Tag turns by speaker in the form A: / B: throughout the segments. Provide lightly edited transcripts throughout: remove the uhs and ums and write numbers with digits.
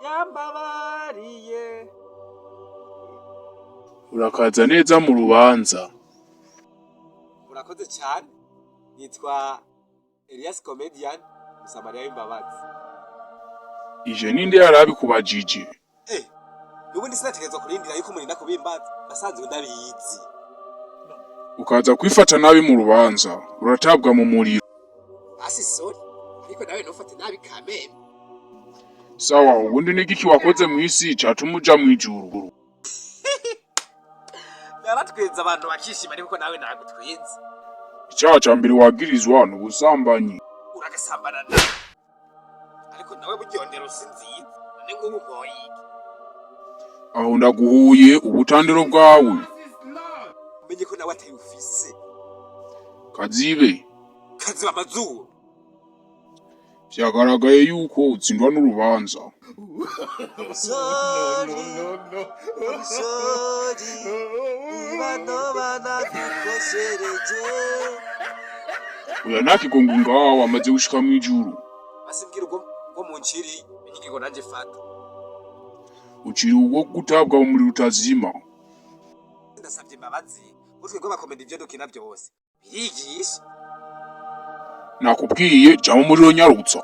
A: Yambabariye.
B: Urakaza neza mu rubanza.
A: Murakoze cyane. Nitwa Elias Comedian, Musamariya w'imbabazi.
B: Ivyo ninde yarabikubajije?
A: N'ubundi sinategerezwa kurindira yuko murinda kubimbaza, nasanzwe ndabizi.
B: Ukaza kwifata nabi mu rubanza, uratabwa mu muriro.
A: Basi sorry, ariko nawe ntufate nabi kameme.
B: Sawa, ubundi n'igiki wakoze mw'isi catuma uja mw'ijuru?
A: Naratwenze abantu bakishima, ariko nawe nagutwenze.
B: Icaha ca mbere wagirizwa ni ubusambanyi.
A: Uragasambana nawe. Ariko nawe burya si nziza. None nk'ubu mpoyiki?
B: Aho ndaguhuye ubutandero bwawe.
A: Umenye ko nawe atayo ufise.
B: Kazibe,
A: Kaziba amazuru.
B: vyagaragaye yuko utsindwa n'urubanza.
A: Sorry, sorry, bano banadukoshereje.
B: Oya, nta kigongo ngaho, amaze gushika mw'ijuru.
A: Basi mbwira ubwo bwo munciri, menye ingingo nanje fata.
B: Uciriwe ubwo gutabwa mu muriro utazima.
A: Ndasavye imbabazi, utwe rw'abakomedi ivyo dukina vyose birigisha.
B: Nakubwiye ja mu muriro nyarutsa.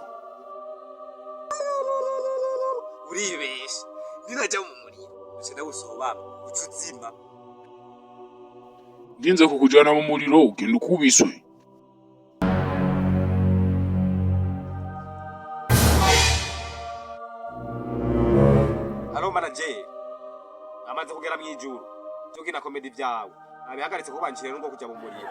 A: Uribesha, ninaja mu muriro uca ndawusobamwo uca uzima.
B: Ndinze kukujana mu muriro ugenda ukubiswe.
A: Halo manager, amaze kugera mw'ijuru vyo gukina komedi vyawe nabihagaritse kuko banciriye n'ubwo kuja mu muriro.